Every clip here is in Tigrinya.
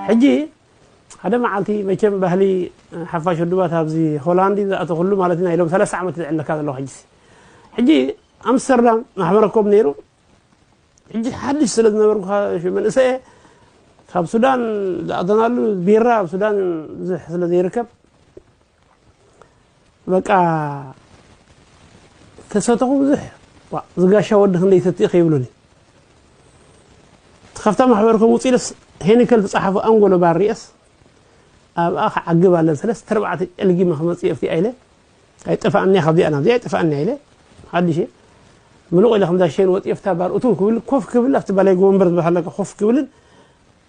ሕጂ ሓደ መዓልቲ መቸም ባህሊ ሓፋሽ ውድባት ኣብዚ ሆላንድ ዝኣተኹሉ ማለት ኢና ኢሎም ሰላሳ ዓመት ዝዕለካ ዘለኹ ሕጂ ሕጂ ኣምስተርዳም ማሕበረ ኮም ነይሩ። ሕጂ ሓድሽ ስለ ዝነበርኩ መንእሰየ ካብ ሱዳን ዝኣተናሉ ቢራ ኣብ ሱዳን ብዙሕ ስለ ዘይርከብ በቃ ተሰተኹ ብዙሕ ዝጋሻ ወዲ ክንደይ ሰትእ ከይብሉኒ። እቲ ካብታ ማሕበርኩም ውፅእ ኢለስ ሄኒከል ዝፀሓፎ ኣንጎሎ ባር ሪእስ ኣብኣ ክዓግብ ኣለን ሰለስተ ኣርባዕተ ጨልጊመ ክመፅእ ኣብቲ ኣይለ ኣይጠፋእኒ ካብዚኣ ናብዚኣ ኣይጠፋእኒ ኣይለ ሓድሽ ምሉቕ ኢለ ከምዛ ሸን ወፂ ኣብታ ባር እቱ ክብል ኮፍ ክብል ኣብቲ ባላይ ጎንበር ዝበሃለካ ኮፍ ክብልን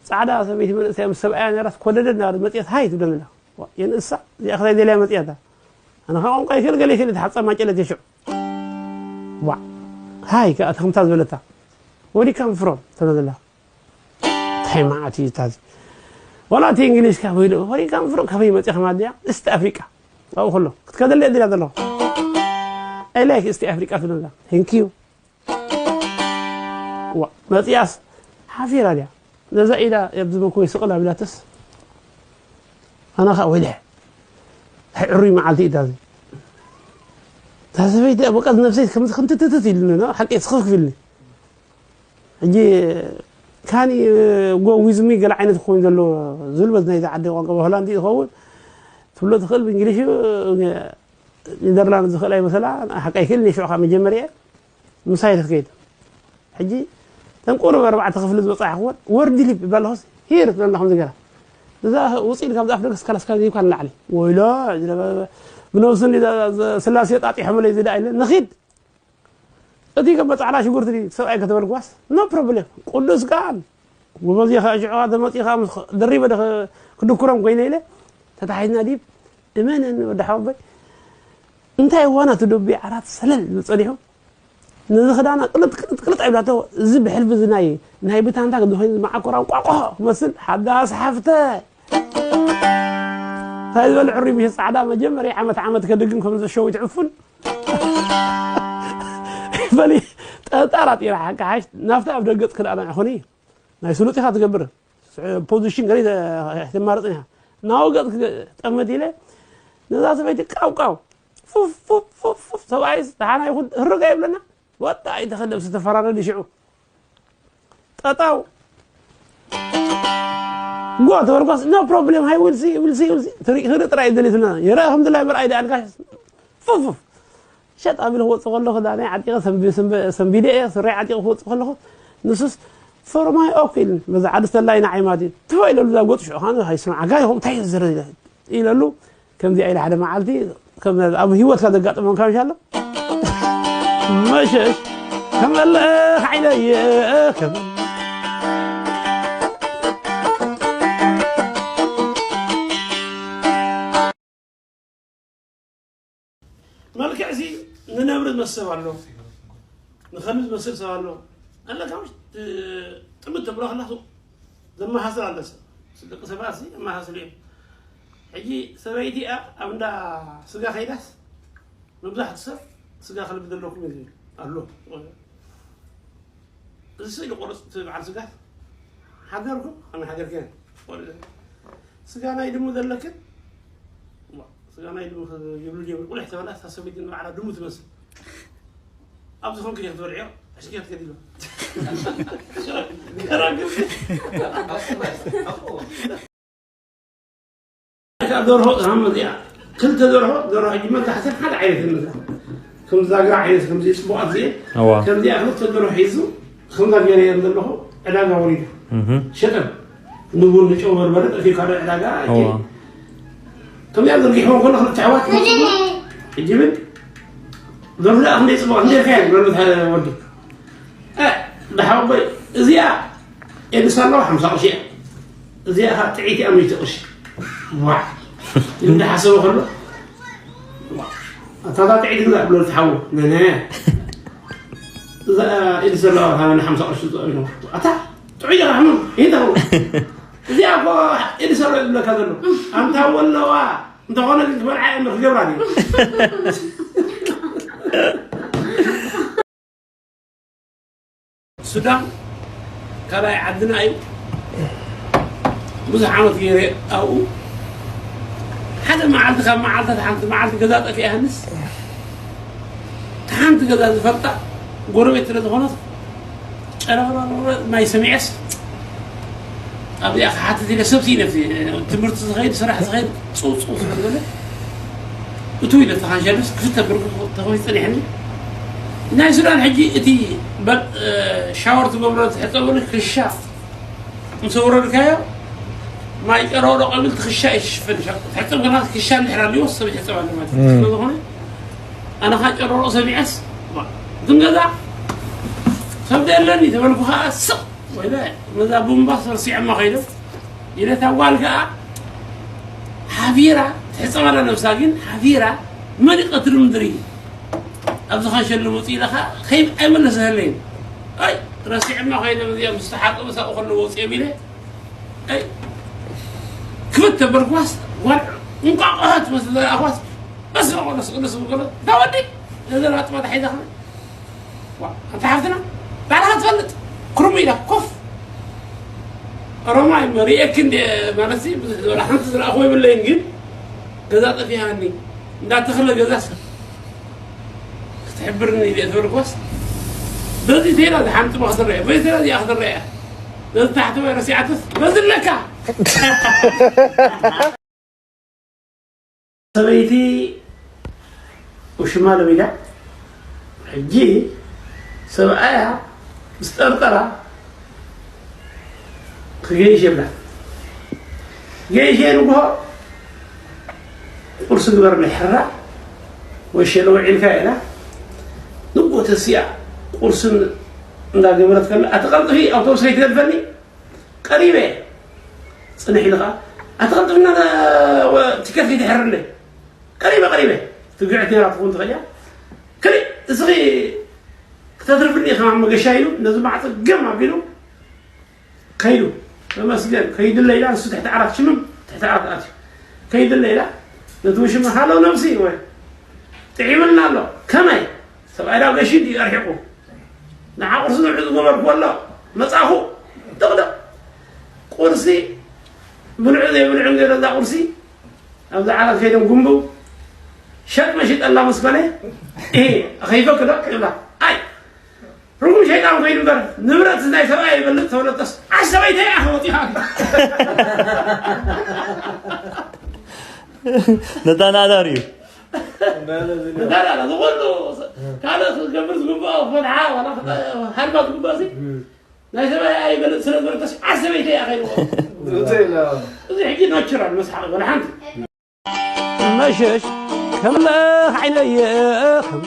ፃዕዳ ሰበይቲ መንእሰያ ምስ ሰብኣያ ነራት ኮደደ እናበለት መፅያት ሃይ ትብለንላ የንእሳ እዚኣ ክሳይ ደልያ መፅያታ ኣነ ከዓ ቋንቋ ይክእል ገለ ይክእል ተሓፃማጨለት የሽዑ ዋ ሃይ ከዓ ተክምታ ዝበለታ ወዲካም ፍሮም ተበለላ እንታይ መዓት እዩ ታዚ ዋላ እቲ እንግሊዝ ካብ ወይዶ ወዲካም ፍሮም ካበይ መፅያ ከማድያ እስቲ ኣፍሪቃ ኣብኡ ከሎ ክትከደለ ድላ ዘለኹ I like እስቲ ኣፍሪቃ ትብለላ thank you ዋ መፅያስ ሓፊራ ድያ ነዛ ኢዳ ኣብዚ መኮይ ስቕል ኣቢላትስ ኣነ ከዓ ወይለ ሕሩይ መዓልቲ ኢዳ እዚ እታ ሰበይቲ በቃ ነብሰይ ከምዚ ክንትትትት ኢሉኒ ሓቂ ስኽፍ ክፍልኒ ሕጂ ካኒ ጎ ዊዝሚ ገለ ዓይነት ክኸውን ዘለዎ ዝብል በዚ ናይዚ ዓዲ ቋንቋ ብሆላንድ ዝኸውን ትብሎ ትኽእል ብእንግሊሽ ኔደርላንድ ዝኽእል ኣይመሰላ ሓቂ ኣይክእል ንሽዑ ካብ መጀመርያ ምሳይ ክትከይድ ሕጂ ተንቁር ኣርባዕተ ክፍሊ ዝበፅሓ ክወን ወርዲ ሊፕ ይባል ሆስ ሂር ትብለና ከምዚ ገራ እዛ ውፅኢን ካብዚ ኣፍ ደገስ ካላስካ ዘይኳ ንላዕሊ ወይሎ ብነብስን ስላሴ ጣጢሖምለይ ዝዳ ኢለ ንኺድ እቲ ከም በፃዕላ ሽጉርቲ ሰብኣይ ከተበልጓስ no problem ቅዱስ ቃል ወበዚ ከዓ ሽዑ ተመፂኻ ምስ ደሪበ ክድኩሮም ኮይነ ኢለ ተታሒዝና ዲብ እመነኒ ወዲ ሓወቦይ እንታይ ዋና ትደቢ ዓራት ሰለል ዝብል ጸኒሑ ነዚ ክዳና ቅልጥ ቅልጥ ቅልጥ ኣይብላቶ እዚ ብሕልፊ እዚ ናይ ናይ ብታንታ ዝኮይኑ ዝመዓኮራ ቋቆሖ ክመስል ሓዳስ ሓፍተ እንታይ ዝበለ ዕሩይ ምሽ ፃዕዳ መጀመርያ ዓመት ዓመት ከድግም ከም ዘሸዊት ዕፉን በሊ ጠጣራት ኢራ ሓቂ ሓሽ ናብታ ኣብ ደገፅ ክልኣና ይኹን እዩ ናይ ስሉጥ ኢኻ ትገብር ፖዚሽን ገለ ትማርፅን ኢኻ ናወገፅ ጠመት ኢለ ነዛ ሰበይቲ ቃውቃው ፉፍ ፉፍ ፉፍ ፉፍ ሰብኣይስ ደሓና ይኹን ህርጋ ይብለና ወጣ ኣይተኸለብ ዝተፈራረድ ሽዑ ጠጣው ጓ ተበልኳስ no problem ሃይ ውልሲ ውልሲ ውልሲ ትርኢ ክርኢ ጥራይ ደሊትና የረ ከምዚ ላይ ምርኣይ ደኣልካ ፉፍ ፉፍ ሸጥ ኣቢለ ክወፅእ ከለኹ እዛ ናይ ዓጢቐ ሰንቢደ እየ ስረይ ዓጢቐ ክወፅእ ከለኹ ንሱስ ፎርማይ ኦክ ኢልን በዛ ዓዲ ዝተላይ ንዓይ ማለት እዩ ትፎ ኢለሉ እዛ ጎጥ ሽዑ ከዓ ኣይስምዓካ ይኹም እንታይ እዩ ዝረ ኢለሉ ከምዚኣ ኢለ ሓደ መዓልቲ ኣብ ህይወትካ ዘጋጠመንካ ምሻ ኣሎ መሸሽ ከመልእ ሓይለየ ከመልእ መልክዕ ሲ ንነብሪ ዝመስል ሰብ ኣሎ ንኸልቢ ዝመስል ሰብ ኣሎ ኣለካ ምሽ ጥምት ተብሎ ከላ ዘመሳስል ኣሎ ሰብ ደቂ ሰባት ሲ ኣመሳስሉ እዮም ሕጂ ሰበይቲ እያ ኣብ እንዳ ስጋ ከይዳስ መብዛሕቱ ሰብ ስጋ ከልቢ ዘለኩም እዩ ዝብል ኣሎ እዚ ስእሊ ቆረፅ እቲ በዓል ስጋ ሓገርኩም ኣነ ሓገር ከ ስጋ ናይ ድሙ ዘለክን ስጋ ናይ ድሙ ይብሉ ድዮም ቁልሕ ተበላ ሳሰበይት ንባዕላ ድሙ ትመስል ኣብዚ ኾንክ ዲኻ ትበልዕዮ ሕሽኪ ክትከድ ኢሎ ደርሆ ዛም እዚኣ ክልተ ደርሆ ደርሆ ሕጂ መብዛሕትአን ሓደ ዓይነት ይመስላ ከም ዛግራ ዓይነት ከምዚ ፅቡቃት እዚአን እዋ ከምዚኣ ክልተ ደርሆ ሒዙ ከምዛ ገይረ እየን ዘለኹ ዕዳጋ ወሪዱ እህ ሸጠን ንቡን ንጨው በርበረ ጠፊኡ ካልእ ዕዳጋ እዋ ከምዚኣ ዘርጊሕዎ ከሎ ክልተ ኣሕዋት ሕጂ ብል ደርሆ ደኣ ክንደይ ፅቡቅ ክንደይ ርካያ ይበሉ ወዲ ደሓወይ እዚኣ ኤድስ ኣለዋ ሓምሳ ቅርሺ እያ እዚኣ ከዓ ጥዒት እያ ሚእቲ ቅርሺ ዋ እንዳሓሰበ ከሎ ኣታታ ጥዒት ግዛእ ብሎ ዝሓዎ ነነ እዛ ኤድስ ዘለዋ ካበና ሓምሳ ቅርሺ ዝጠቅም ኣታ ጥዑይ ኢኻ ሕሙም ይንታ እዚኣ እኮ ኤድስ ኣሎ ዝብለካ ዘሎ ኣንታ ወለዋ እንተኾነ ግን ክበልዓ እየ ክገብራ ድዩ ሱዳን ካልኣይ ዓድና እዩ ብዙሕ ዓመት ገይረ ኣብኡ። ሓደ መዓልቲ ካብ መዓልታት ሓንቲ መዓልቲ ገዛ ጠፊኣንስ፣ ሓንቲ ገዛ ዝፈልጣ ጎረቤት ስለ ዝኾነት፣ ጨረረረ ማይ ሰሚዐስ ኣብዚኣ ክሓትት ኢለ ሰብ ስኢነ። ትምህርቲ ዝኸይድ፣ ስራሕ ዝኸይድ፣ ጽውጽው ስለ ዝበለ፣ እቱ ኢለ ተኻንሸልስ ክፍተ ብርኩ ተኸፊት ጸኒሐኒ። ናይ ሱዳን ሕጂ እቲ በ-፣ እ፣ ሻወር ትገብሮ ትሕጸበሉ ክሻ ምስ ኣውረድካዮ፣ ማይ ጨረሮ ቀቢል ትኽሻ ይሽፍን። ትሕጸብ ከለኻ ክሻ እንድሕር ኣልዎ ሰብ ይሕጸብ ኣሎ ማለት እዩ። እም። ስለ ዝኾነ፣ ኣነ ኸዓ ጨረሮ ሰሚዐስ፣ ዋ፣ እትን ገዛ ሰብ ደለኒ ተበልኩ ኸዓ ስቕ ወይለ፣ ነዛ ቡምባስ ረሲዐማ ኸይደ። ኢለ እታ ጓል ከኣ ሓፊራ፣ ትሕጸብ ኣላ ነብሳ ግን ሓፊራ፣ መን ይቐትል ምድሪ? ኣብዚ ኸንሸሉ መጽኡ ኢለ ኸኣ ከይድ ኣይመለሰለይን። ኣይ፣ ረሲዐማ ኸይደ፣ እዚኣ ምስ ተሓቀበ ሳብኡ ከለዉ ወጽኦም ኢለ። ኣይ፣ ክፍት ተበልኩዋስ፣ ጓል እንቋቑሖ ትመስል ዝረኣኹዋስ፣ በስመ ኣብ ወመንፈስ ቅዱስ ዝብል ከሎ፣ እታ ወዲ፣ ነዘን ኣጥባት ሒዛ ኸኣ፣ ዋ፣ ኣንታ ሓፍትና፣ ባዕልኻ ትፈልጥ፣ ክሩም ኢላ ኮፍ። ኦሮማይ እሞ ርእየኪ እንደ ማለት ሲ፣ ብዙሕ ዝበላ ሓንቲ ዝረኣኹዎ የብለይን፣ ግን ገዛ ጠፊኣኒ፣ እንዳ ተኽለ ገዛ ሰብ ክትሕብርኒ ኢለ ዝበልኩዋስ፣ በዚ ተይላ ዝሓምጥማ ክትረአ፣ በዚ ተይላ እዚኣ ክትረአ እያ። በዚ ታሕተዋይ ረሲዓትስ፣ በዚ ኣለካ። ሰበይቲ ውሽማ ለሚዳ፣ ሕጂ ሰብኣያ ምስ ጠርጠራ ክገይሽ የብላ። ገይሽ ንግሆ ቁርሲ ግበር ምሕራ፣ ወሸለ ውዒልካ ኢላ። ንግሆ ተሲኣ ቁርሲ እንዳገበረት ከላ፣ ኣቲ ቀልጥፊ ኣውቶቡስ ከይትገድፈኒ፣ ቀሪበ። ጽንሕ ኢሉ ኸኣ፣ ኣቲ ቀልጥፍና ወ-፣ ቲኬት ከይትሕርለይ። ቀሪበ፣ ቀሪበ። ትግዕት ነይራ ትኸውን ትኽእል እያ። ከሊእ፣ እስኺ ክተትርፍኒ ኢኻ መገሻ ኢሉ፣ ነዚ ማዕጾ ገም ኣቢሉ ከይዱ። ተመስገን፣ ከይድለ ኢላ፣ ንሱ ትሕቲ ዓራት ሽምም፣ ትሕቲ ዓራት ኣትዩ። ከይድለ ኢላ፣ ነቲ ውሽማ፣ ሃሎ ነብሲ፣ ወይ፣ ጥዒምልና ኣሎ። ከመይ? ሰብኣይ ዳው ገሺ ድዩ ኣርሒቑ? ንዓ ቁርሲ ንዑ ዝገበርኩ ኣሎ። መጻኹ። ደቕደቕ። ቁርሲ ብልዑ ዘይብልዑ ገይረ እዛ ቁርሲ። ኣብዚ ዓራት ከይዶም ጉንብው። ሸጥ መሽጠላ ምስ በለ፣ "እ፣ ኣኸይፈክ ዶ?" ይብላ። ኣይ፣ ርጉም ሸይጣን ኮይኑ እምበር፣ ንብረት ናይ ሰብኣይ ይበልጽ ተበለጠስ፣ ዓሽ ሰበይተይ ኢኻ ወጺኻ። ነታ ናዳር እዩ። ዳዳ፣ ዝኹሉ ካልእ ክገብር ዝግብኦ ፈትሓ፣ ዋላ ክጠ-፣ ሃልባ ዝግብኦ ሲ፣ ናይ ሰብኣይ ኣይበልጽ ስለ ዝበለተስ፣ ዓሽ ሰበይተይ ኢኻ ኢልዎ። እውተይ ኢላ። እዚ ሕጂ ናቹራል መስሓቕ ወላ ሓንቲ። መሸሽ ከም ለኽ ዓይነየ ከም